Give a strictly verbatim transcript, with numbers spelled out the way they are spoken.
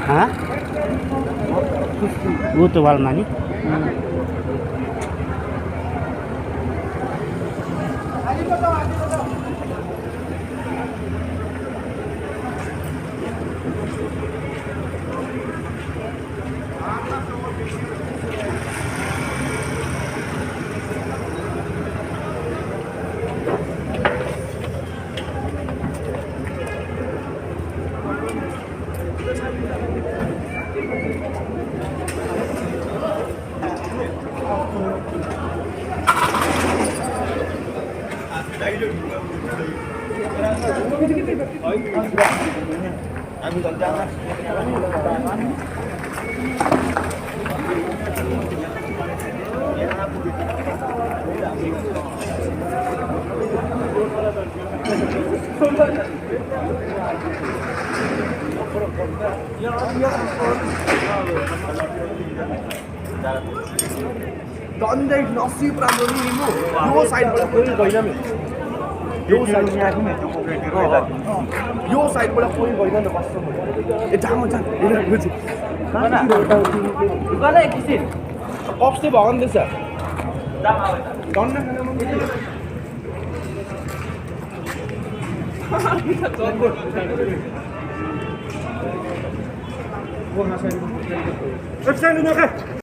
हाँ, वो तो वाला मानी। Don dei, nasi pran doni ni mo. Yo side pala koi koi na me. Yo side. Yo side pala koi koi na me, pas mo. Eh, jam, jam. Ini, ini. Mana? Mana kisin? Off se bagan desa. Don na kana mo. Left side ni ke?